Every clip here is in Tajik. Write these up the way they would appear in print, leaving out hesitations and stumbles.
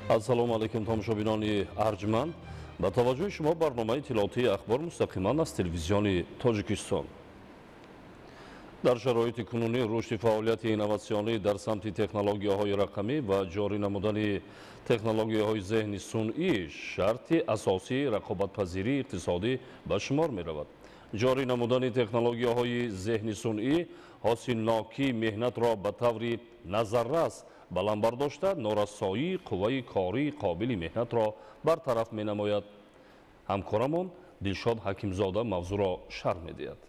Ассалому алайкум тамошобинони арҷманд. Ба таваҷҷӯҳи шумо барномаи иттилоотии Ахбор мустақиман аз телевизиони Тоҷикистон. Дар шароити кунунӣ рушди фаъолияти инноватсионӣ дар самти технологияҳои рақамӣ ва ҷорӣ намудани технологияҳои зеҳни сунъӣ шарти асосии рақобатпазирии иқтисодӣ ба шумор меравад. Ҷорӣ намудани технологияҳои зеҳни сунъӣ ҳосилнокии меҳнатро ба таври назаррас баланд бардошта, норасоии қувваи кории қобили меҳнатро бартараф менамояд. Ҳамкорамон Дилшод Ҳакимзода мавзӯъро шарҳ медиҳад.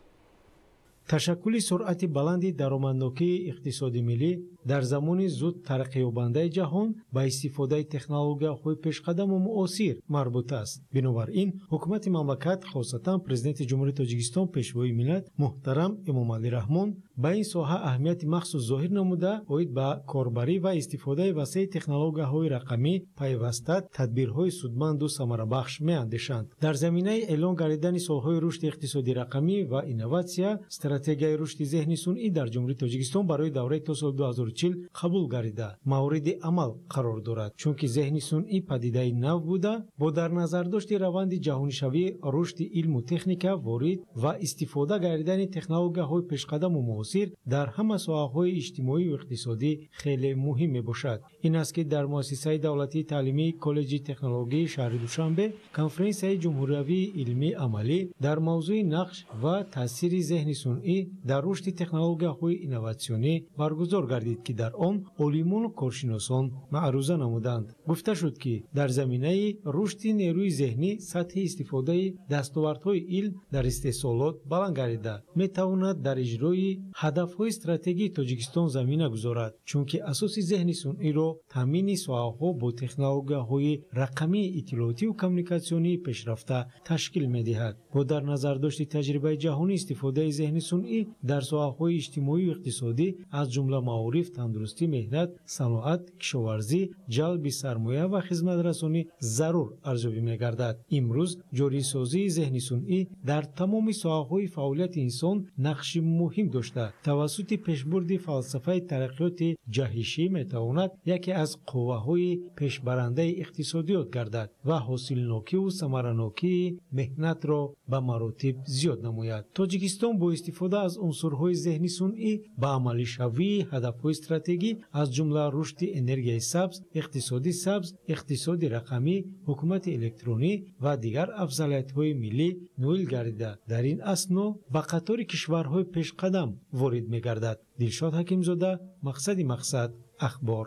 Ташаккули суръати баланди даромаднокии иқтисоди миллӣ дар замони зуд тараққиёбандаи ҷаҳон ба истифодаи технологияҳои пешқадаму муосир марбут аст. Бинобар ин, ҳукумати мамлакат, хосатан Президенти Ҷумҳурии Тоҷикистон, Пешвои миллат муҳтарам Эмомалӣ Раҳмон ба ин соҳа аҳамияти махсус зоҳир намуда, оид ба корбарӣ ва истифодаи васеи технологияҳои рақамӣ пайваста тадбирҳои судманду самарабахш меандешанд. Дар заминаи эълон гардидани солҳои рушди иқтисоди рақамӣ ва инноватсия, стратегияи рушди зеҳни сунъӣ дар Ҷумҳурии Тоҷикистон барои давраи то соли 2040 қабул гардида, мавриди амал қарор дорад. Чунки зеҳни сунъӣ падидаи нав буда, бо дар назардошти раванди ҷаҳонишавии рушди илму техника ворид ва истифода гардидани технологияҳои пешқадаму муосир дар ҳама соҳаҳои иҷтимоию иқтисодӣ хеле муҳим мебошад. Ин аст, ки дар муассисаи давлатии таълимии Коллеҷи технологияи шаҳри Душанбе конференсияи ҷумҳуриявии илмии амалӣ дар мавзӯи нақш ва таъсири зеҳни сунъӣ дар рушди технологияҳои инноватсионӣ баргузор гардид, ки дар он олимону коршиносон маъруза намуданд. Гуфта шуд, ки дар заминаи рушди нерӯи зеҳнӣ сатҳи истифодаи дастовардҳои илм дар истеҳсолот баланд гардида метавонад дар иҷрои ҳадафҳои стратегии Тоҷикистон замина гузорад, чунки асоси зеҳни сунъиро таъмини соҳаҳо бо технологияҳои рақамии иттилоотиву коммуникатсионии пешрафта ташкил медиҳад. Бо дар назардошти таҷрибаи ҷаҳонӣ истифодаи зеҳни сунъӣ дар соҳаҳои иҷтимоию иқтисодӣ, аз ҷумла маориф, тандурустӣ, меҳнат, саноат, кишоварзӣ, ҷалби сармоя ва хизматрасонӣ зарур арзёбӣ мегардад. Имрӯз ҷорисозии зеҳни сунъӣ дар тамоми соҳаҳои фаъолияти инсон нақши муҳим дошта, тавассути пешбурди фалсафаи тараққиёти ҷаҳишӣ метавонад яке аз қувваҳои пешбарандаи иқтисодиёт гардад ва ҳосилнокиву самаранокии меҳнатро ба маротиб зиёд намояд. Тоҷикистон бо истифода аз унсурҳои зеҳни сунъӣ ба амалишавии ҳадафҳои стратегӣ, аз ҷумла рушди энергияи сабз, иқтисоди сабз, иқтисоди рақамӣ, ҳукумати электронӣ ва дигар афзалиятҳои миллӣ ноил гардида, дар ин асно ба қатори кишварҳои пешқадам ворид мегардад. Дилшод Ҳакимзода, Мақсади мақсад, Ахбор.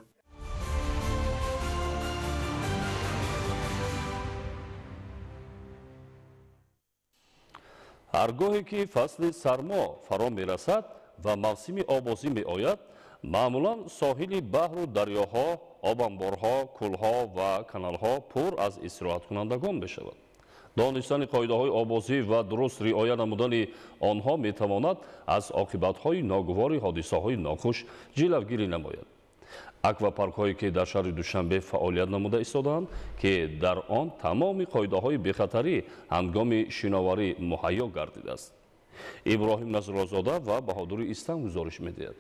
Ҳар гоҳе ки фасли сармо фаро мерасад ва мавсими обозӣ меояд, маъмулан соҳили баҳру дарёҳо, обанборҳо, кӯлҳо ва каналҳо пур аз истироҳаткунандагон мешавад. Донистани қоидаҳои обозӣ ва дуруст риоя намудани онҳо метавонад аз оқибатҳои ногувори ҳодисаҳои нохуш ҷилавгирӣ намояд. Аквапаркҳое, ки дар шаҳри Душанбе фаъолият намуда истодаанд, ки дар он тамоми қоидаҳои бехатарӣ ҳангоми шиноварӣ муҳайё гардидааст. Иброҳим Назруллозода ва Баҳодури Истам гузориш медиҳад.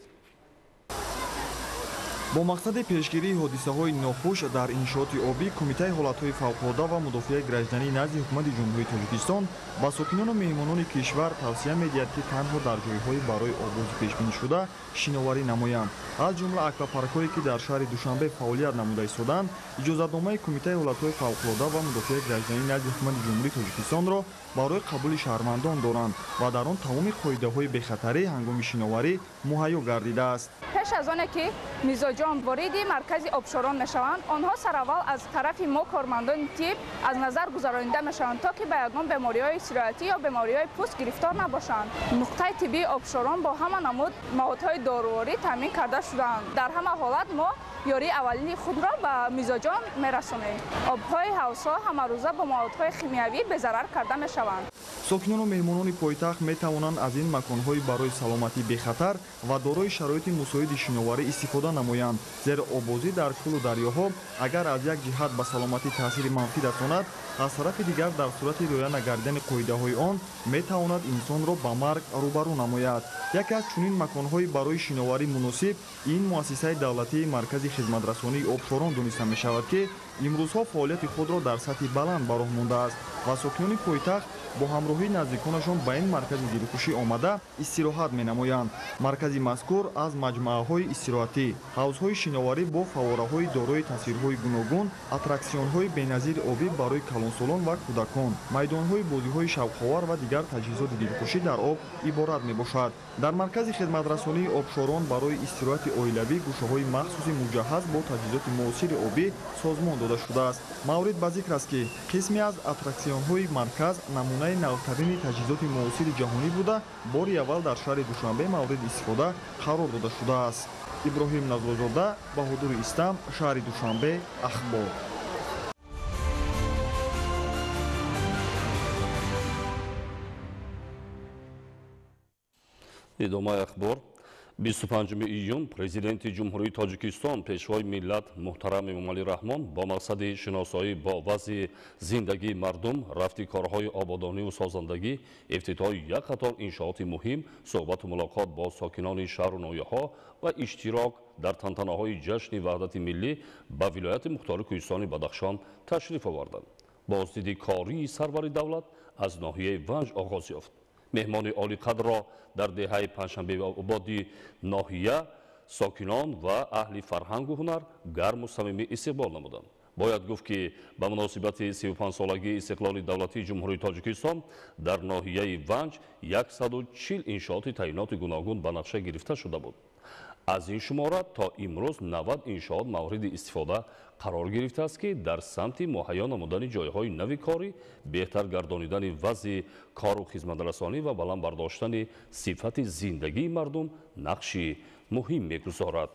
Бо мақсади пешгирии ҳодисаҳои нохуш дар иншооти обӣ, Кумитаи ҳолатҳои фавқулода ва мудофиаи граждании назди Ҳукумати Ҷумҳурии Тоҷикистон ба сокинону меҳмонони кишвар тавсия медиҳад, ки танҳо дар ҷойҳои барои обозӣ пешбинишуда шиноварӣ намоянд. Аз ҷумла аквапаркҳое, ки дар шаҳри Душанбе фаъолият намуда истоданд, иҷозатномаи Кумитаи ҳолатҳои фавқулода ва мудофиаи граждании назди Ҳукумати Ҷумҳурии Тоҷикистонро барои қабули шаҳрвандон доранд ва дар он тамоми қоидаҳои бехатарӣ ҳангоми шиноварӣ муҳайё гардидааст. Пеш аз оне ки мизоҷон вориди маркази обшорон мешаванд, онҳо сараввал аз тарафи мо, кормандони тиб, аз назар гузаронида мешаванд, то ки ба ягон бемориҳои сироятӣ ё бемориҳои пӯст гирифтор набошанд. Нуқтаи тиббии обшорон бо ҳама намуд маводҳои доруворӣ таъмин карда шудаанд. Дар ҳама ҳолат мо ёрии аввалини худро ба мизоҷон мерасонем. Обҳои ҳавзҳо ҳамарӯза бо маводҳои химиявӣ безарар карда мешаванд. Сокинону меҳмонони пойтахт метавонанд аз ин маконҳои барои саломатӣ бехатар ва дорои шароити мусоиди шиноварӣ истифода намоянд, зеро обозӣ дар кӯлу дарёҳо агар аз як ҷиҳат ба саломатӣ таъсири манфӣ расонад, аз тарафи дигар дар сурати риоя нагардидани қоидаҳои он метавонад инсонро ба марг рӯбарӯ намояд. Яке аз чунин маконҳои барои шиноварӣ муносиб ин муассисаи давлатии маркази хизматрасонии обшорон дониста мешавад, ки Имрӯзҳо фаъолияти худро дар сатҳи баланд ба роҳ мондааст ва сокинони пойтахт бо ҳамроҳии наздиконашон ба ин маркази дилхушӣ омада истироҳат менамоянд. Маркази мазкур аз маҷмӯаҳои истироҳатӣ, ҳавзҳои шиноварӣ бо фаввораҳои дорои тасвирҳои гуногун, аттраксионҳои беназири обӣ барои калонсолон ва кӯдакон, майдонҳои бозиҳои шавқовар ва дигар таҷҳизоти дилхушӣ дар об иборат мебошад. Дар маркази хидматрасонии обшорон барои истироҳати оилавӣ гӯшаҳои махсуси муҷаҳҳаз бо таҷҳизоти муосири обӣ созмон дода шудааст. Маврид ба зикр аст, ки қисме аз аттраксионҳои марказ намунаи навтарини таҷҳизоти муосири ҷаҳонӣ буда, бори аввал дар шаҳри Душанбе мавриди истифода қарор дода шудааст. Иброҳим Назрозода, Баҳодури Истам, шаҳри Душанбе, Ахбор. Идомаи ахбор. 25 июн Президенти Ҷумҳурии Тоҷикистон, Пешвои миллат муҳтарам Эмомалӣ Раҳмон бо мақсади шиносоӣ бо вазъи зиндагии мардум, рафти корҳои ободониву созандагӣ, ифтитоҳи як қатор иншооти муҳим, суҳбату мулоқот бо сокинони шаҳру ноҳияҳо ва иштирок дар тантанаҳои ҷашни ваҳдати миллӣ ба вилояти мухтори Кӯҳистони Бадахшон ташриф оварданд. Боздиди кории сарвари давлат аз ноҳияи Ванҷ оғоз ёфт. Меҳмони олиқадрро дар деҳаи Панҷшанбеободи ноҳия сокинон ва аҳли фарҳангу ҳунар гарму самимӣ истиқбол намуданд. Бояд гуфт, ки ба муносибати 35-солагии истиқлоли давлатии Ҷумҳурии Тоҷикистон дар ноҳияи Ванҷ 140 иншооти таъиноти гуногун ба нақша гирифта шуда буд. Аз ин шумора то имрӯз 90 иншоот мавриди истифода қарор гирифтааст, ки дар самти муҳайё намудани ҷойҳои нави корӣ, беҳтар гардонидани вазъи кору хизматрасонӣ ва баланд бардоштани сифати зиндагии мардум нақши муҳим мегузорад.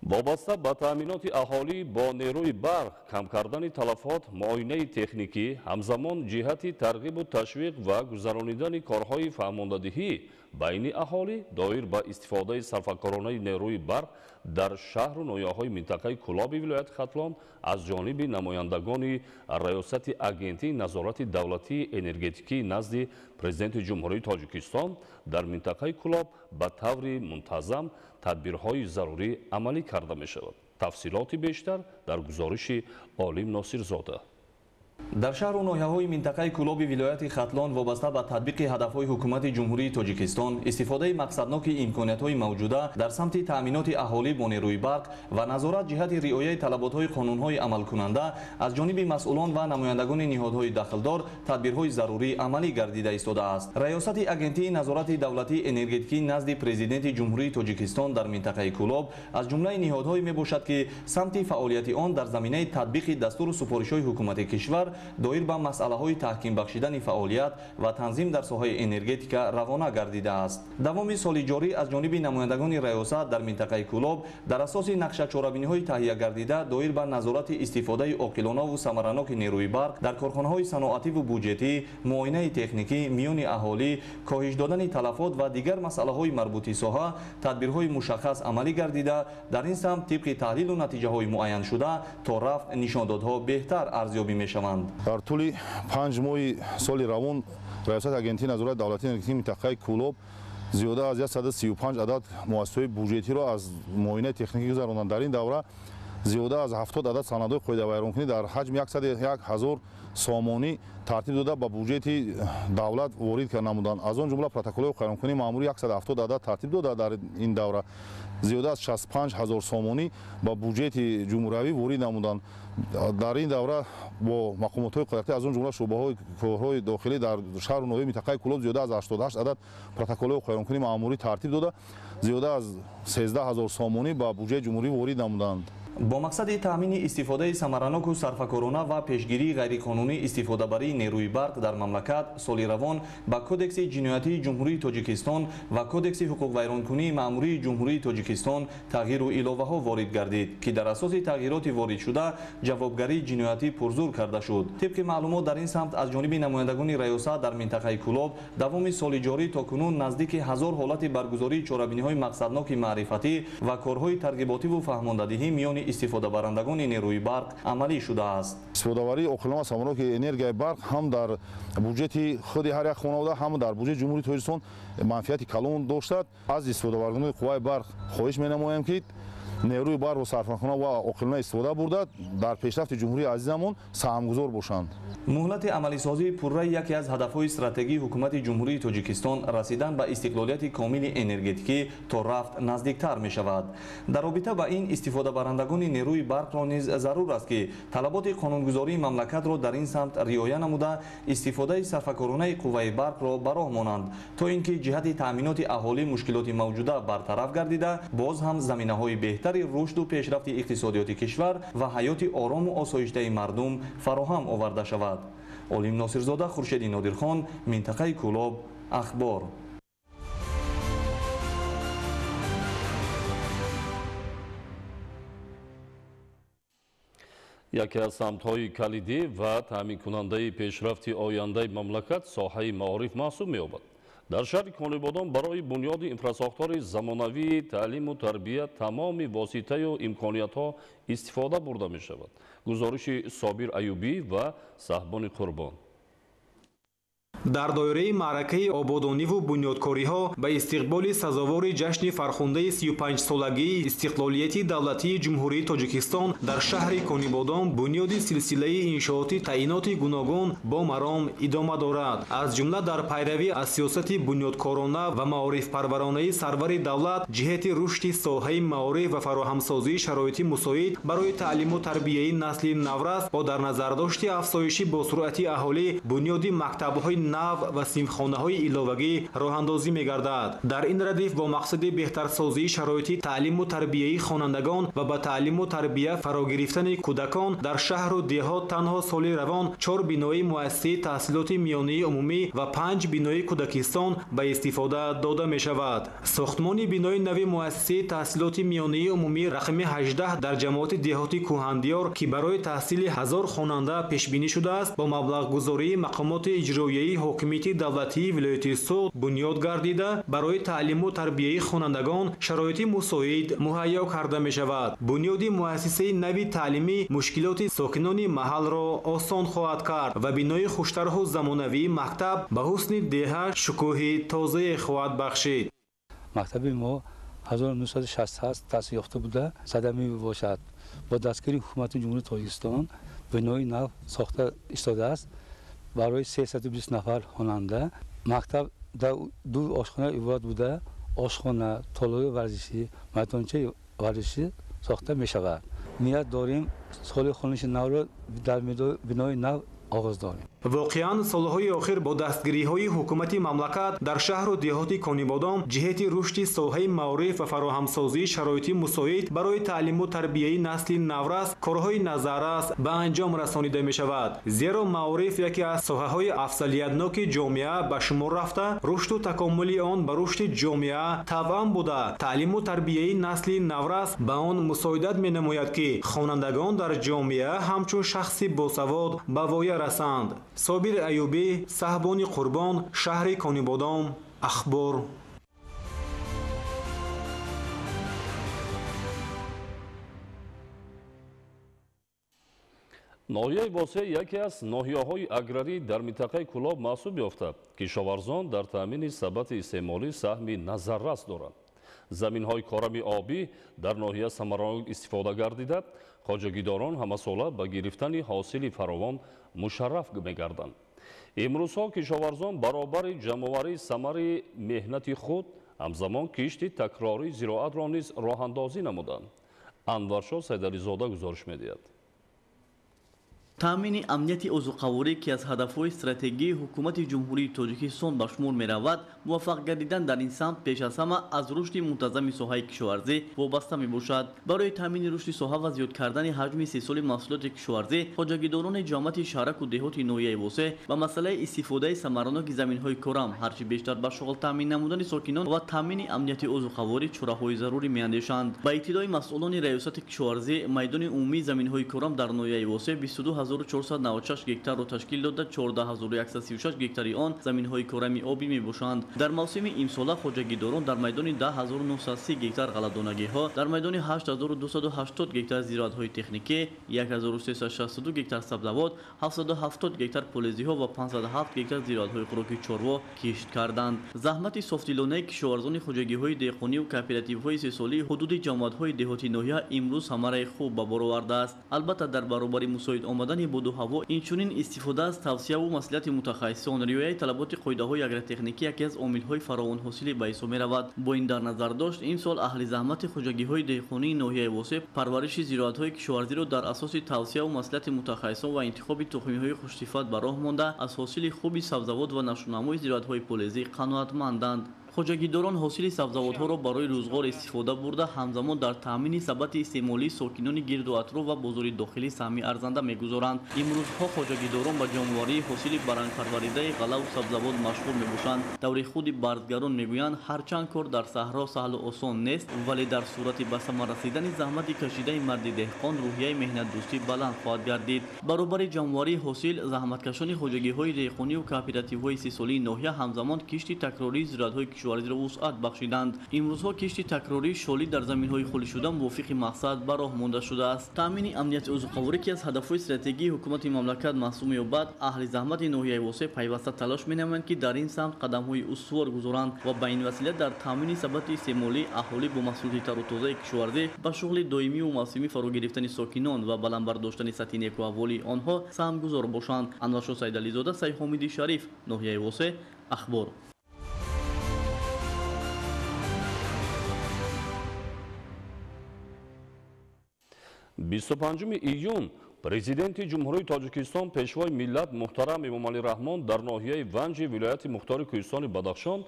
Вобаста ба таъминоти аҳолӣ бо нерӯи барқ, кам кардани талафот, муоинаи техникӣ, ҳамзамон ҷиҳати тарғибу ташвиқ ва гузаронидани корҳои фаҳмондадиҳӣ байни аҳолӣ доир ба истифодаи сарфакоронаи нерӯи барқ дар шаҳру ноҳияҳои минтақаи Кӯлоби вилояти Хатлон аз ҷониби намояндагони Раёсати Агентии назорати давлатии энергетикии назди Президенти Ҷумҳурии Тоҷикистон дар минтақаи Кӯлоб ба таври мунтазам тадбирҳои зарурӣ амалӣ карда мешавад. Тафсилоти бештар дар гузориши Олим Носирзода. Дар шаҳру ноҳияҳои минтақаи Кӯлоби вилояти Хатлон вобаста ба татбиқи ҳадафҳои ҳукумати Ҷумҳурии Тоҷикистон, истифодаи мақсадноки имкониятҳои мавҷуда дар самти таъминоти аҳолӣ бо нерӯи барқ ва назорат ҷиҳати риояи талаботҳои қонунҳои амалкунанда аз ҷониби масъулон ва намояндагони ниҳодҳои дахлдор тадбирҳои зарурӣ амалӣ гардида истодааст. Раёсати Агентии назорати давлатии энергетикӣ назди Президенти Ҷумҳурии Тоҷикистон дар минтақаи Кӯлоб аз ҷумлаи ниҳодҳое мебошад, ки самти фаъолияти он дар заминаи татбиқи дастуру супоришҳои ҳукумати кишвар доир ба масъалаҳои таҳким бахшидани фаъолият ва танзим дар соҳаи энергетика равона гардидааст. Давоми соли ҷорӣ аз ҷониби намояндагони раёсат дар минтақаи Кӯлоб дар асоси нақшачорабиниҳои таҳия гардида доир ба назорати истифодаи оқилонаву самараноки нерӯи барқ дар корхонаҳои саноативу буҷетӣ, муоинаи техникӣ миёни аҳолӣ, коҳиш додани талафот ва дигар масъалаҳои марбути соҳа тадбирҳои мушаххас амалӣ гардида, дар ин самт тибқи таҳлилу натиҷаҳои муайяншуда то рафт нишондодҳо беҳтар арзёбӣ мешаванд. Дар тӯли 5 моҳи соли равон Раёсати Агентии назорати давлатии энергетикии минтақаи Кӯлоб зиёда аз 135 адад муассисаҳои буҷетиро аз муоинаи техникӣ гузаронданд. Дар ин давра зиёда аз 70 адад санадҳои қоидавайронкунӣ дар ҳаҷми 101 ҳазор сомонӣ тартиб дода ба буҷети давлат ворид намуданд. Аз он ҷумла протоколҳои қоидавайронкунии маъмурӣ 170 адад тартиб дода дар ин давра зиёда аз 65 ҳазор сомонӣ ба буҷети ҷумҳуриявӣ ворид намуданд. Дар ин давра бо мақомотҳои қудратӣ аз он ҷумла шӯъбаҳои корҳои дохилӣ дар шаҳру ноҳияи минтақаи Кӯлоб зиёда аз 88 адад протоколҳои қоидавайронкунии маъмурӣ тартиб дода зиёда аз 13 ҳазор сомонӣ ба буҷети ҷумҳурӣ ворид намуданд. Бо мақсади таъмини истифодаи самараноку сарфакорона ва пешгирии ғайриқонунӣ истифодабарии нерӯи барқ дар мамлакат соли равон ба Кодекси ҷиноятии Ҷумҳурии Тоҷикистон ва Кодекси ҳуқуқвайронкунии маъмурии Ҷумҳурии Тоҷикистон тағйиру иловаҳо ворид гардид, ки дар асоси тағйироти воридшуда ҷавобгарии ҷиноятӣ пурзур карда шуд. Тибқи маълумот дар ин самт аз ҷониби намояндагони раёсат дар минтақаи Кӯлоб давоми соли ҷорӣ то кунун наздики 1000 ҳолати баргузории чорабиниҳои мақсадноки маърифатӣ ва корҳои тарғиботиву фаҳмондадиҳӣ миёни истифодабарандагони нерӯи барқ амалӣ шудааст. Истифодабарии оқилона ва самараноки энергияи барқ ҳам дар буҷети худи ҳар як хонавода, ҳам дар буҷети Ҷумҳурии Тоҷикистон манфиати калон доштад. Аз истифодабарандагони қувваи барқ хоҳиш менамоям, ки нерӯи барқро сарфакорона ва оқилона истифода бурда, дар пешрафти ҷумҳурии азизамон саҳмгузор бошанд. Муҳлати амалисозии пурраи яке аз ҳадафҳои стратегии ҳукумати Ҷумҳурии Тоҷикистон расидан ба истиқлолияти комили энергетикӣ то рафт наздиктар мешавад. Дар робита ба ин истифодабарандагони нерӯи барқро низ зарур аст, ки талаботи қонунгузории мамлакатро дар ин самт риоя намуда, истифодаи сарфакоронаи қувваи барқро ба роҳ монанд, то ин ки ҷиҳати таъминоти аҳолӣ мушкилоти мавҷуда бартараф гардида, боз ҳам заминаҳои беҳтари рушду пешрафти иқтисодиёти кишвар ва ҳаёти орому осоиштаи мардум фароҳам оварда шавад. Олим Носирзода, Хуршеди Нодирхон, минтақаи Кӯлоб, Ахбор. Яке аз самтҳои калидӣ ва таъминкунандаи пешрафти ояндаи мамлакат соҳаи маориф маҳсуб меёбад. Дар шаҳри Конибодом барои бунёди инфрасохтори замонавии таълиму тарбия тамоми воситаю имкониятҳо истифода бурда мешавад. Гузориши Собир Аюбӣ ва Саҳбони Қурбон. Дар доираи маъракаи ободониву бунёдкориҳо ба истиқболи сазовори ҷашни фархундаи 35-солагии истиқлолияти давлатии Ҷумҳурии Тоҷикистон дар шаҳри Конибодом бунёди силсилаи иншооти таъиноти гуногун бо маром идома дорад. Аз ҷумла дар пайравӣ аз сиёсати бунёдкорона ва маорифпарваронаи сарвари давлат ҷиҳати рушди соҳаи маориф ва фароҳамсозии шароити мусоид барои таълиму тарбияи насли наврас бо дар назардошти афзоиши босуръати аҳолӣ бунёди мактабҳои нав ва синфхонаҳои иловагӣ роҳандозӣ мегардад. Дар ин радиф бо мақсади беҳтарсозии шароити таълиму тарбияи хонандагон ва ба таълиму тарбия фарогирифтани кӯдакон дар шаҳру деҳот танҳо соли равон 4 бинои муассисаи таҳсилоти миёнаи умумӣ ва 5 бинои кӯдакистон ба истифода дода мешавад. Сохтмони бинои нави муассисаи таҳсилоти миёнаи умумӣ рақами 18 дар ҷамоати деҳоти Кӯҳандиёр, ки барои таҳсили 1000 хонанда пешбинӣ шудааст, бо маблағгузории мақомоти иҷроияи ҳокимияти давлатии вилояти Суғд бунёд гардида, барои таълиму тарбияи хонандагон шароити мусоид муҳайё карда мешавад. Бунёди муассисаи нави таълимӣ мушкилоти сокинони маҳалро осон хоҳад кард ва бинои хуштарҳу замонавии мактаб ба ҳусни деҳа шукӯҳи тозае хоҳад бахшид. Мактаби мо 1968 таъсис ёфта буда, садамӣ мебошад. Бо дастгирии ҳукумати Ҷумҳурии Тоҷикистон бинои нав сохта истодааст барои 320 нафар хонанда. Мактаб дар ду ошхона иборат буда, ошхона, толори варзишӣ, майдончаи варзишӣ сохта мешавад. Ният дорем соли хониши навро дар бинои нав оғоз дорем. Воқеан солҳои охир бо дастгириҳои ҳукумати мамлакат дар шаҳру деҳоти Конибодом ҷиҳати рушди соҳаи маориф ва фароҳамсозии шароити мусоид барои таълиму тарбияи насли наврас корҳои назаррас ба анҷом расонида мешавад. Зеро маориф яке аз соҳаҳои афзалиятноки ҷомеа ба шумор рафта, рушду такомули он ба рушди ҷомеа тавъам буда, таълиму тарбияи насли наврас ба он мусоидат менамояд, ки хонандагон дар ҷомеа ҳамчун шахси босавод ба воя расанд. Собир Аюбӣ, Саҳбони Қурбон, шаҳри Конибодом, Ахбор. Ноҳияи Восеъ яке аз ноҳияҳои аграрӣ дар минтақаи Кӯлоб маҳсуб ёфта. Кишоварзон дар таъмини сабати истеъмолӣ саҳми назаррас доранд. Заминҳои корами обӣ дар ноҳия самаранок истифода гардида, хоҷагидорон ҳамасола ба гирифтани ҳосили фаровон мушарраф мегарданд. Имрӯзҳо кишоварзон баробари ҷамъоварии самари меҳнати худ ҳамзамон кишти такрории зироатро низ роҳандозӣ намуданд. Анваршоҳ Сайдализода гузориш медиҳад. Таъмини амнияти озуқаворӣ, ки аз ҳадафҳои стратегии ҳукумати Ҷумҳурии Тоҷикистон ба шумор меравад, муваффақ гардидан дар ин самт пеш аз ҳама аз рушди мунтазами соҳаи кишоварзӣ вобаста мебошад. Барои таъмини рушди соҳа ва зиёд кардани ҳаҷми истеҳсоли маҳсулоти кишоварзӣ, хоҷагидорони ҷамоати шаҳраку деҳоти ноҳияи Восеъ ба масъалаи истифодаи самараноки заминҳои корам, ҳарчи бештар ба шуғл таъмин намудани сокинон ва таъмини амнияти озуқаворӣ чораҳои зарурӣ меандешанд. Ба иттилои масъулони раёсати кишоварзӣ, майдони умумии заминҳои корам дар ноҳияи Восеъ 22 9496 гектарро ташкил дода, 14136 гектари он заминҳои корами обӣ мебошанд. Дар мавсими имсола хоҷагидорон дар майдони 10930 гектар ғалладонагиҳо, дар майдони 8280 гектар зироатҳои техникӣ, 1362 гектар сабзавот, 770 гектар полезиҳо ва 507 гектар зироатҳои хӯроки чорво кишт карданд. Заҳмати софдилонаи кишоварзони хоҷагиҳои деҳқонию кооперативҳои сесолии ҳудуди ҷамоатҳои деҳоти ноҳия имрӯз самараи хуб ба бор овардааст. Албатта, дар баробари мусоид омадани боду ҳаво, инчунин истифода аз тавсияву маслиҳати мутахассисон, риояи талаботи қоидаҳои агротехникӣ яке аз омилҳои фаровонҳосилӣ ба ҳисоб меравад. Бо ин дар назар дошт, имсол аҳли заҳмати хоҷагиҳои деҳқонии ноҳияи Восеъ парвариши зироатҳои кишоварзиро дар асоси тавсияву маслиҳати мутахассисон ва интихоби тухмиҳои хушсифат ба роҳ монда, аз ҳосили хуби сабзавот ва нашунамои зироатҳои полезӣ қаноатманданд. Хоҷагидорон ҳосили сабзавотҳоро барои рӯзғор истифода бурда, ҳамзамон дар таъмини сабати истеъмолии сокинони гирду атроф ва бозори дохилӣ саҳми арзанда мегузоранд. Имрӯзҳо хоҷагидорон ба ҷамъоварии ҳосили барангпарваридаи ғаллаву сабзавот машғул мебошанд. Даври худи барзгарон мегӯянд, ҳарчанд кор дар саҳро саҳлу осон нест, вале дар сурати ба самар расидани заҳмати кашидаи марди деҳқон рӯҳияи меҳнатдӯстӣ баланд хоҳад гардид. Баробари ҷамъоварии ҳосил, заҳматкашони хоҷагиҳои деҳқонию кооперативҳои сесолии ноҳия ҳамзамон кишти такрории зироатҳои кишоварзиро вусъат бахшиданд. Имрӯзҳо кишти такрории шолӣ дар заминҳои холишуда мувофиқи мақсад ба роҳ монда шудааст. Таъмини амнияти озуқаворӣ, ки аз ҳадафҳои стратегии ҳукумати мамлакат маҳсуб меёбад, аҳли заҳмати ноҳияи Восеъ пайваста талош менамоянд, ки дар ин самт қадамҳои устувор гузоранд ва ба ин васила дар таъмини сабати истеъмолии аҳолӣ бо маҳсулоти тару тозаи кишоварзӣ, ба шуғли доимию мавсимӣ фаро гирифтани сокинон ва баланд бардоштани сатҳи некуаҳволии онҳо саҳмгузор бошанд. Анваршо Сайдализода, Сайҳомиди Шариф, ноҳияи Восеъ, Ахбор. Бисту панҷуми июн Президенти Ҷумҳурии Тоҷикистон, Пешвои миллат муҳтарам Эмомалӣ Раҳмон дар ноҳияи Ванҷи вилояти мухтори Кӯҳистони Бадахшон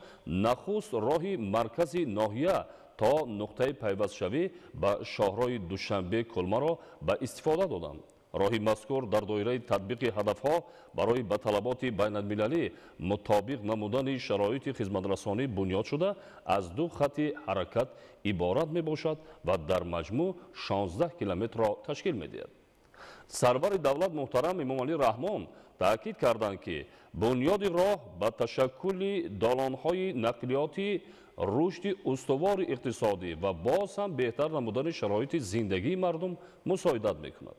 нахуст роҳи маркази ноҳия то нуқтаи пайвастшавӣ ба шоҳроҳи Душанбе-Кулмаро ба истифода доданд. Роҳи мазкур дар доираи татбиқи ҳадафҳо барои ба талаботи байналмилалӣ мутобиқ намудани шароити хизматрасонӣ бунёд шуда, аз ду хати ҳаракат иборат мебошад ва дар маҷмӯъ 16 километрро ташкил медиҳад. Сарвари давлат муҳтарам Эмомалӣ Раҳмон таъкид карданд, ки бунёди роҳ ба ташаккули долонҳои нақлиётӣ, рушди устувори иқтисодӣ ва боз ҳам беҳтар намудани шароити зиндагии мардум мусоидат мекунад.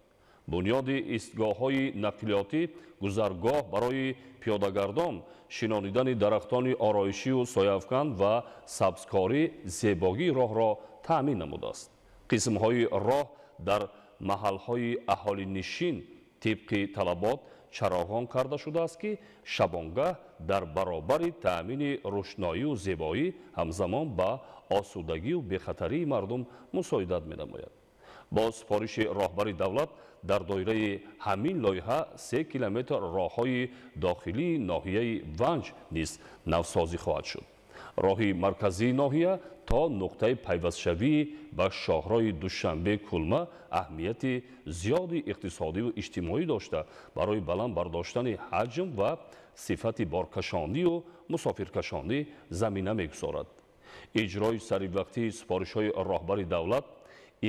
Бунёди истгоҳҳои нақлиётӣ, гузаргоҳ барои пиёдагардон, шинонидани дарахтони ороишию сояафкан ва сабзкорӣ зебогии роҳро таъмин намудааст. Қисмҳои роҳ дар маҳалҳои аҳолинишин тибқи талабот чароғон карда шудааст, ки шабонгаҳ дар баробари таъмини рӯшноию зебоӣ ҳамзамон ба осудагию бехатарии мардум мусоидат менамояд. Бо супориши роҳбари давлат дар доираи ҳамин лоиҳа 3 километр роҳҳои дохилии ноҳияи Ванҷ низ навсозӣ хоҳад шуд. Роҳи марказии ноҳия то нуқтаи пайвастшавӣ ба шоҳроҳи Душанбе-Кулма аҳамияти зиёди иқтисодиву иҷтимоӣ дошта, барои баланд бардоштани ҳаҷм ва сифати боркашонию мусофиркашонӣ замина мегузорад. Иҷрои саривақтии супоришҳои роҳбари давлат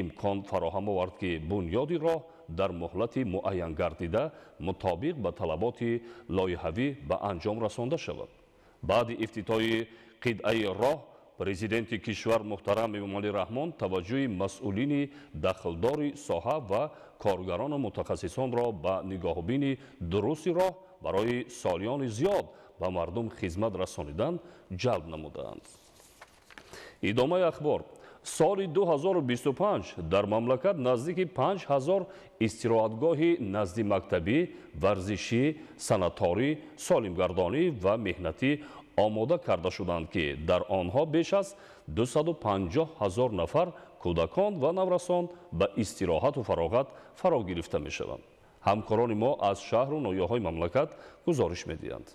имкон фароҳам овард, ки бунёди роҳ дар муҳлати муайянгардида мутобиқ ба талаботи лоиҳавӣ ба анҷом расонда шавад. Баъди ифтитоҳи қитъаи роҳ Президенти кишвар муҳтарам Эмомалӣ Раҳмон таваҷҷӯҳи масъулини дахлдори соҳа ва коргарону мутахассисонро ба нигоҳубини дурусти роҳ барои солиёни зиёд ба мардум хизмат расонидан ҷалб намудаанд. Идомаи ахбор. Соли 2025 дар мамлакат наздики 5000 истироҳатгоҳи наздимактабӣ, варзишӣ, санаторӣ, солимгардонӣ ва меҳнатӣ омода карда шуданд, ки дар онҳо беш аз 250 000 нафар кӯдакон ва наврасон ба истироҳату фароғат фаро гирифта мешаванд. Ҳамкорони мо аз шаҳру ноҳияҳои мамлакат гузориш медиҳанд.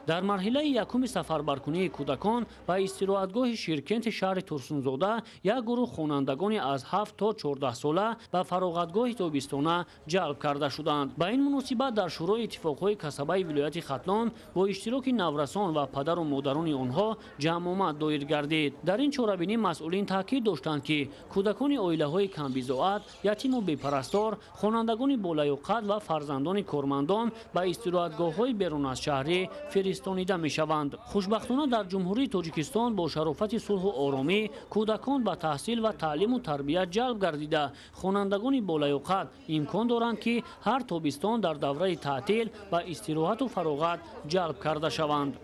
Дар марҳилаи якуми сафарбаркунии кӯдакон ба истироҳатгоҳи Ширкенти шаҳри Турсунзода як гурӯҳ хонандагони аз 7 то 14 сола ба фароғатгоҳи тобистона ҷалб карда шуданд. Ба ин муносибат дар Шӯрои иттифоқҳои касабаи вилояти Хатлон бо иштироки наврасон ва падару модарони онҳо ҷамъомад доир гардид. Дар ин чорабинӣ масъулин таъкид доштанд, ки кӯдакони оилаҳои камбизоат, ятиму бепарастор, хонандагони болаёқат ва фарзандони кормандон ба истироҳатгоҳҳои берун аз шаҳрӣ фиристонида мешаванд. Хушбахтона дар Ҷумҳурии Тоҷикистон бо шарофати сулҳу оромӣ кӯдакон ба таҳсил ва таълиму тарбия ҷалб гардида, хонандагони болаёқат имкон доранд, ки ҳар тобистон дар давраи таътил ба истироҳату фароғат ҷалб карда шаванд.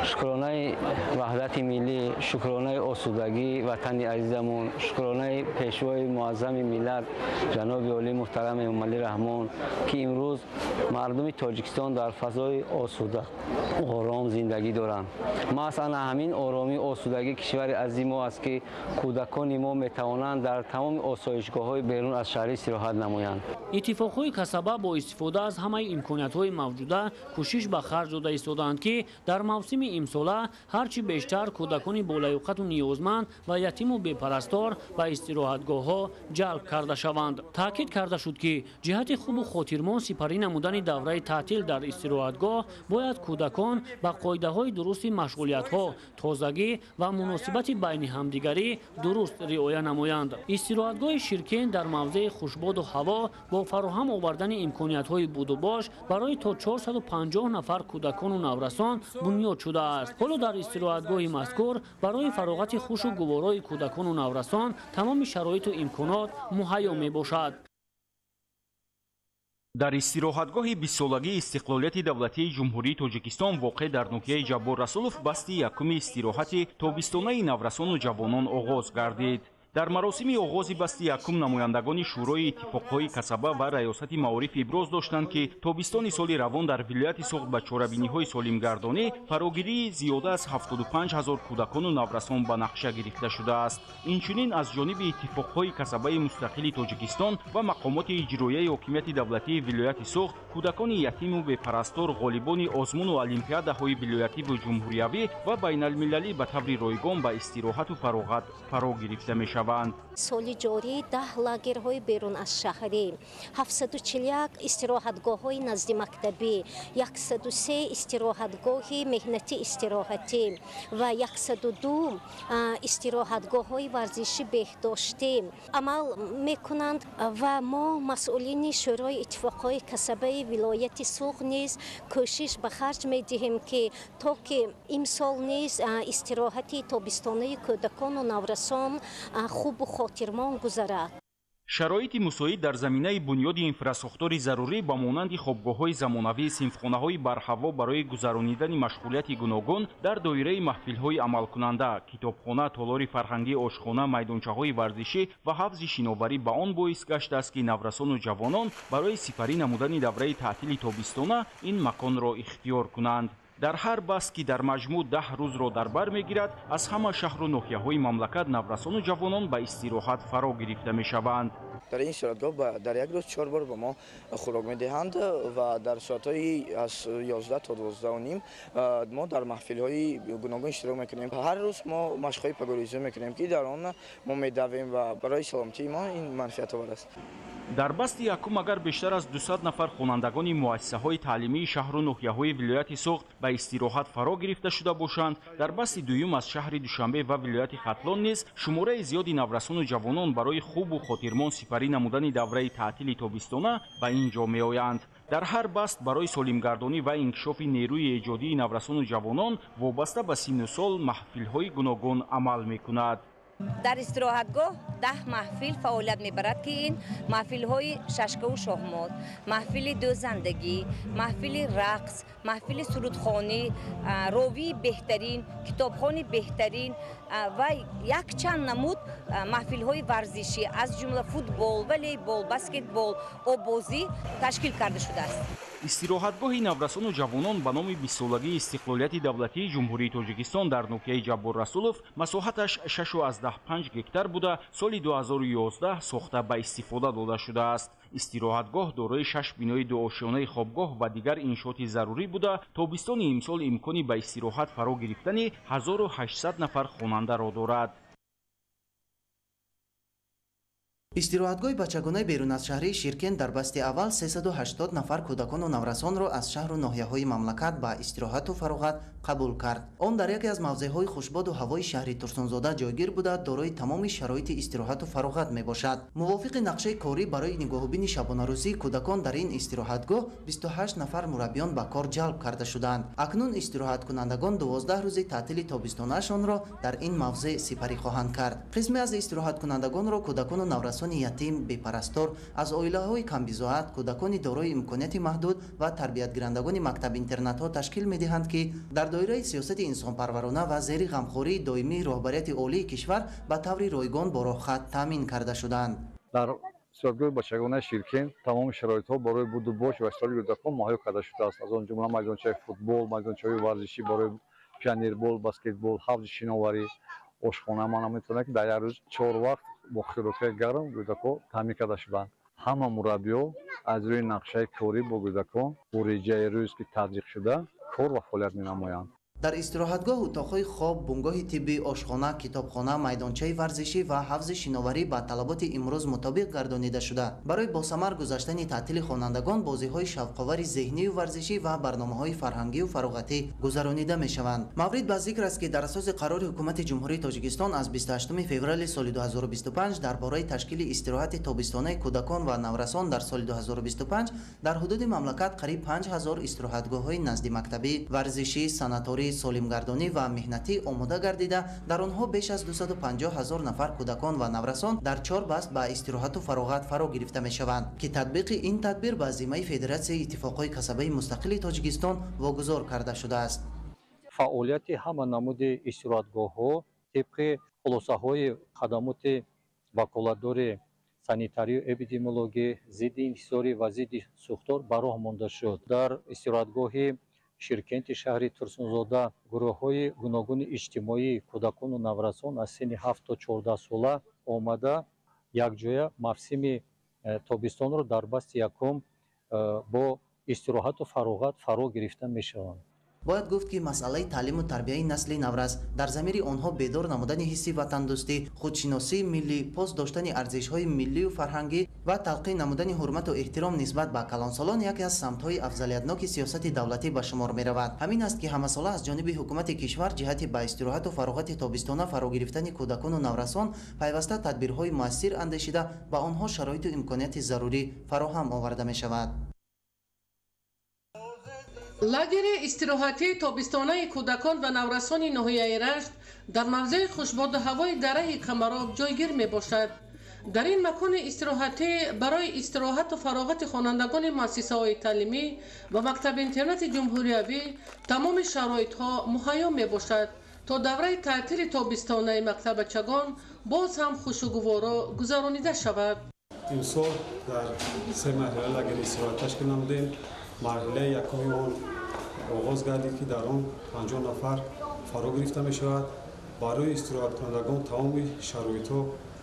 Шукронаи ваҳдати миллӣ, шукронаи осудагии ватани азизамон, шукронаи пешвои муаззами миллат ҷаноби олии муҳтарам Эмомалӣ Раҳмон, ки имрӯз мардуми Тоҷикистон дар фазои осуда ором зиндагӣ доранд. Маҳз ана ҳамин оромӣ, осудагии кишвари азизи мо аст, ки кӯдакони мо метавонанд дар тамоми осоишгоҳҳои берун аз шаҳрӣ истироҳат намоянд. Иттифоқҳои касаба бо истифода аз ҳамаи имкониятҳои мавҷуда кӯшиш ба харҷ дода истодаанд, ки дар мавсими имсола ҳарчи бештар кӯдакони болаёқату ниёзманд ва ятиму бепарастор ба истироҳатгоҳҳо ҷалб карда шаванд. Таъкид карда шуд, ки ҷиҳати хубу хотирмон сипарӣ намудани давраи таътил дар истироҳатгоҳ бояд кӯдакон ба қоидаҳои дурусти машғулиятҳо, тозагӣ ва муносибати байни ҳамдигарӣ дуруст риоя намоянд. Истироҳатгоҳи Ширкент дар мавзеи хушбоду ҳаво бо фароҳам овардани имкониятҳои будубош барои то 450 нафар кӯдакону наврасон бунёд шудааст. Ҳоло дар истироҳатгоҳи мазкур барои фароғати хушу гуворои кӯдакону наврасон тамоми шароиту имконот муҳайё мебошад. Дар истироҳатгоҳи 20-солагии истиқлолияти давлатии Ҷумҳурии Тоҷикистон воқеъ дар ноҳияи Ҷаббор Расулов басти якуми истироҳати тобистонаи наврасону ҷавонон оғоз гардид. Дар маросими оғози басти якум намояндагони Шӯрои иттифоқҳои касаба ва Раёсати маориф иброз доштанд, ки тобистони соли равон дар вилояти Суғд ба чорабиниҳои солимгардонӣ фарогирии зиёда аз 75 ҳазор кӯдакону наврасон ба нақша гирифта шудааст. Инчунин аз ҷониби иттифоқҳои касабаи мустақили Тоҷикистон ва мақомоти иҷроияи ҳокимияти давлатии вилояти Суғд кӯдакони ятиму бепарастор, ғолибони озмуну олимпиадаҳои вилоятиву ҷумҳуриявӣ ва байналмилалӣ ба таври ройгон ба истироҳату фароғат фаро гирифта мешаванд. Соли ҷорӣ 10 лагерҳои берун аз шаҳрӣ, 741 истироҳатгоҳҳои наздимактабӣ, 103 истироҳатгоҳи меҳнатӣ истироҳатӣ ва 102 истироҳатгоҳҳои варзишӣ беҳдоштӣ амал мекунанд ва мо масъулини Шӯрои иттифоқҳои касабаи вилояти Суғд низ кӯшиш ба харҷ медиҳем, ки то ки имсол низ истироҳати тобистонаи кӯдакону наврасон хубу хотирмон гузарад. Шароити мусоид дар заминаи бунёди инфрасохтори зарурӣ ба монанди хобгоҳҳои замонавӣ, синфхонаҳои барҳаво барои гузаронидани машғулияти гуногун дар доираи маҳфилҳои амалкунанда, китобхона, толори фарҳангӣ, ошхона, майдончаҳои варзишӣ ва ҳавзи шиноварӣ ба он боис гаштааст, ки наврасону ҷавонон барои сипарӣ намудани давраи таътили тобистона ин маконро ихтиёр кунанд. Дар ҳар баст, ки дар маҷмӯъ 10 рӯзро дар бар мегирад, аз ҳама шаҳру ноҳияҳои мамлакат наврасону ҷавонон ба истироҳат фаро гирифта мешаванд. Дар ин истироҳатгоҳ дар як рӯз 4 бор ба мо хӯрок медиҳанд ва дар соатҳои аз 11 то 12:30 мо дар маҳфилҳои гуногун иштирок мекунем. Ҳар рӯз мо машқҳои пагоризӣ мекунем, ки дар он мо медавем ва барои саломатии мо ин манфиатовар аст. Дар басти якум агар бештар аз 200 нафар хонандагони муассисаҳои таълимии шаҳру ноҳияҳои вилояти Суғд ба истироҳат фаро гирифта шуда бошанд, дар басти дуюм аз шаҳри Душанбе ва вилояти Хатлон низ шумораи зиёди наврасону ҷавонон барои хубу хотирмон сипарӣ намудани давраи таътили тобистона ба ин ҷо меоянд. Дар ҳар баст барои солимгардонӣ ва инкишофи нерӯи эҷодии наврасону ҷавонон вобаста ба синну сол маҳфилҳои гуногун амал мекунад. Дар истироҳатгоҳ 10 маҳфил фаъолият мебарад, ки ин маҳфилҳои шашкаву шоҳмот, маҳфили дӯзандагӣ, маҳфили рақс, маҳфили сурудхонӣ, ровии беҳтарин, китобхони беҳтарин ва якчанд намуд маҳфилҳои варзишӣ аз ҷумла футбол, волейбол, баскетбол, оббозӣ ташкил карда шудааст. Истироҳатгоҳи наврасону ҷавонон ба номи 20-солагии истиқлолияти давлатии Ҷумҳурии Тоҷикистон дар ноҳияи Ҷаббор Расулов масоҳаташ 6,5 гектар буда, соли 2011 сохта ба истифода дода шудааст. Истироҳатгоҳ дорои 6 бинои дуошёнаи хобгоҳ ва дигар иншооти зарурӣ буда, тобистони имсол имкони ба истироҳат фаро гирифтани 1800 нафар хонандаро дорад. Истироҳатгоҳи бачагонаи берун аз шаҳрии Ширкент дар басти аввал 380 нафар кӯдакону наврасонро аз шаҳру ноҳияҳои мамлакат ба истироҳату фароғат қабул кард. Он дар яке аз мавзеъҳои хушбоду ҳавои шаҳри Турсунзода ҷойгир буда, дорои тамоми шароити истироҳату фароғат мебошад. Мувофиқи нақшаи корӣ барои нигоҳубини шабонарӯзии кӯдакон дар ин истироҳатгоҳ 28 нафар мураббиён ба кор ҷалб карда шуданд. Акнун истироҳаткунандагон 12 рӯзи таътили тобистонаашонро дар ин мавзеъ сипарӣ хоҳанд кард. Қисме аз истироҳаткунандагонро кӯдакону наврасони ятим, бепарастор, аз оилаҳои камбизоат, кӯдакони дорои имконияти маҳдуд ва тарбиятгирандагони мактаб-интернатҳо ташкил медиҳанд, ки дар доираи сиёсати инсонпарварона ва зери ғамхории доимии роҳбарияти олии кишвар ба таври ройгон бо роҳхат таъмин карда шуданд. Дар истироҳатгоҳи бачагонаи Ширкент тамоми шароитҳо барои будубош ва истироҳати кӯдакон муҳайё карда шудааст. Аз он ҷумла майдончаи футбол, майдончаҳои варзишӣ барои пионербол, баскетбол, ҳавзи шиноварӣ, ошхона. Ман метавонам, ки дар як рӯз 4 вақт бо хӯрокҳои гарм кӯдакҳо таъмин карда шуданд. Ҳама мураббиҳо аз рӯи нақшаи корӣ бо кӯдакон бо реҷаи рӯз, ки татбиқ шуда, кор ва фаъолият менамоянд. Дар истироҳатгоҳ утоқҳои хоб, бунгоҳи тиббӣ, ошхона, китобхона, майдончаи варзишӣ ва ҳавзи шиноварӣ ба талаботи имрӯз мутобиқ гардонида шуда, барои босамар гузаштани таътили хонандагон бозиҳои шавқовари зеҳнию варзишӣ ва барномаҳои фарҳангию фароғатӣ гузаронида мешаванд. Маврид ба зикр аст, ки дар асоси қарори Ҳукумати Ҷумҳурии Тоҷикистон аз 28 феврали соли 2025 дар бораи ташкили истироҳати тобистонаи кӯдакон ва наврасон дар соли 2025 дар ҳудуди мамлакат қариб 5000 истироҳатгоҳҳои наздимактабӣ, варзишӣ, санаторӣ, солимгардонӣ ва меҳнатӣ омода гардида, дар онҳо беш аз 250 000 нафар кӯдакон ва наврасон дар 4 баст ба истироҳату фароғат фаро гирифта мешаванд, ки татбиқи ин тадбир ба зиммаи Федератсияи иттифоқҳои касабаи мустақили Тоҷикистон вогузор карда шудааст. Фаъолияти ҳама намуди истироҳатгоҳҳо тибқи хулосаҳои хадамоти ваколатдори санитарию эпидемиологӣ, зидди инҳисорӣ ва зидди сӯхтор ба роҳ монда шуд. Дар истироҳатгоҳи Ширкенти шаҳри Турсунзода гурӯҳҳои гуногуни иҷтимоӣ, кӯдакону наврасон аз синни 7 то 14 сола омада якҷоя мавсими тобистонро дар басти якум бо истироҳату фароғат фаро гирифта мешаванд. Бояд гуфт, ки масъалаи таълиму тарбияи насли наврас дар замири онҳо бедор намудани ҳисси ватандӯстӣ, худшиносии миллӣ, пос доштани арзишҳои миллию фарҳангӣ ва талқин намудани ҳурмату эҳтиром нисбат ба калонсолон яке аз самтҳои афзалиятноки сиёсати давлатӣ ба шумор меравад. Ҳамин аст, ки ҳамасола аз ҷониби ҳукумати кишвар ҷиҳати ба истироҳату фароғати тобистона фаро гирифтани кӯдакону наврасон пайваста тадбирҳои муассир андешида, ба онҳо шароиту имконияти зарурӣ фароҳам оварда мешавад. Лагери истироҳатии тобистонаи кӯдакон ва наврасони ноҳияи Рашт дар мавзеи хушбоду ҳавои дараи Камароб ҷойгир мебошад. Дар ин макони истироҳатӣ барои истироҳату фароғати хонандагони муассисаҳои таълимӣ ва мактаби-интернати ҷумҳуриявӣ тамоми шароитҳо муҳайё мебошад, то давраи таътили тобистонаи мактабачагон боз ҳам хушу гуворо гузаронида шавад. Имсол дар 3 марҳила лагери истироҳат ташкил намудем. Марҳилаи якуми он оғоз гардид, ки дар он 50 нафар фаро гирифта мешавад. Барои истироҳаткунандагон тамоми шароитҳо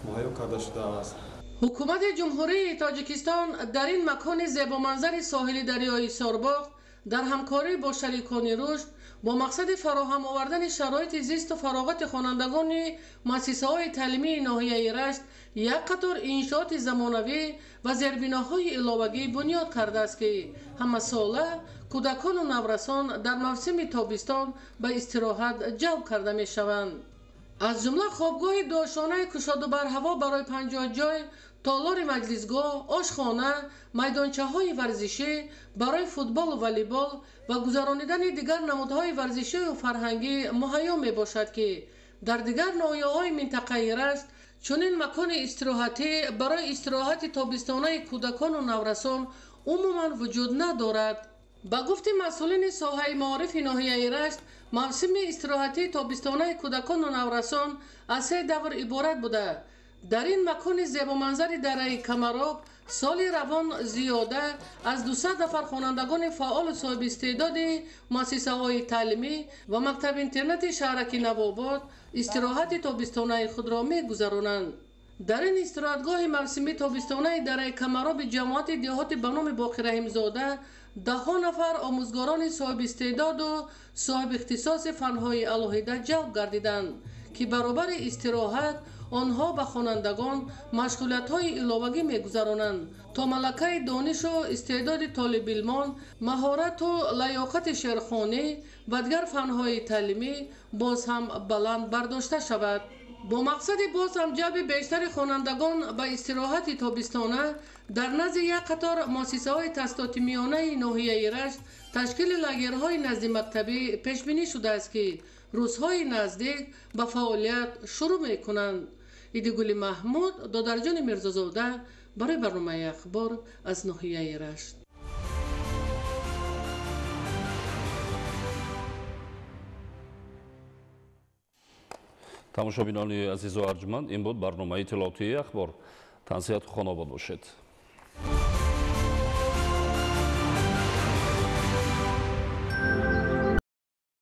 муҳайё карда шудааст. Ҳукумати Ҷумҳурии Тоҷикистон дар ин макони зебоманзари соҳили дарёи Сорбоғ дар ҳамкорӣ бо шарикони рушд бо мақсади фароҳам овардани шароити зисту фароғати хонандагони муассисаҳои таълимии ноҳияи Рашт як қатор иншооти замонавӣ ва зербиноҳои иловагӣ бунёд кардааст, ки ҳамасола кӯдакону наврасон дар мавсими тобистон ба истироҳат ҷалб карда мешаванд. Аз ҷумла хобгоҳи дуошонаи кушоду барҳаво барои 50 ҷой, толори маҷлисгоҳ, ошхона, майдончаҳои варзишӣ барои футболу волейбол ва гузаронидани дигар намудҳои варзишию фарҳангӣ муҳайё мебошад, ки дар дигар ноҳияҳои минтақаи Рашт чунин макони истироҳатӣ барои истироҳати тобистонаи кӯдакону наврасон умуман вуҷуд надорад. Ба гуфти масъулини соҳаи маорифи ноҳияи Рашт, мавсими истироҳатии тобистонаи кӯдакону наврасон аз 3 давр иборат буда, дар ин макони зебоманзари дараи Камароб Соли равон зиёда аз 200 нафар хонандагони фаъолу соҳиби истеъдоди муассисаҳои таълимӣ ва мактаб-интернати шаҳраки Навобод истироҳати тобистонаи худро мегузаронанд. Дар ин истироҳатгоҳи мавсимии тобистонаи дараи Камароби ҷамоати деҳоти ба номи Боқираҳимзода даҳҳо нафар омӯзгорони соҳиби истеъдоду соҳиби ихтисоси фанҳои алоҳида ҷалб гардиданд, ки баробари истироҳат онҳо ба хонандагон машғулиятҳои иловагӣ мегузаронанд, то малакаи донишу истеъдоди толибилмон, маҳорату лаёқати шеърхонӣ ва дигар фанҳои таълимӣ боз ҳам баланд бардошта шавад. Бо мақсади боз ҳам ҷалби бештари хонандагон ба истироҳати тобистона дар назди як қатор муассисаҳои таҳсилоти миёнаи ноҳияи Рашт ташкили лагерҳои наздимактабӣ пешбинӣ шудааст, ки рӯзҳои наздик ба фаъолият шурӯъ мекунанд. Идигули Маҳмуд, Додарҷони Мирзозода барои барномаи Ахбор аз ноҳияи Рашт. Тамошобинони азизу арҷманд, ин буд барномаи иттилоотии Ахбор. Тансиҳату хонобод бошед.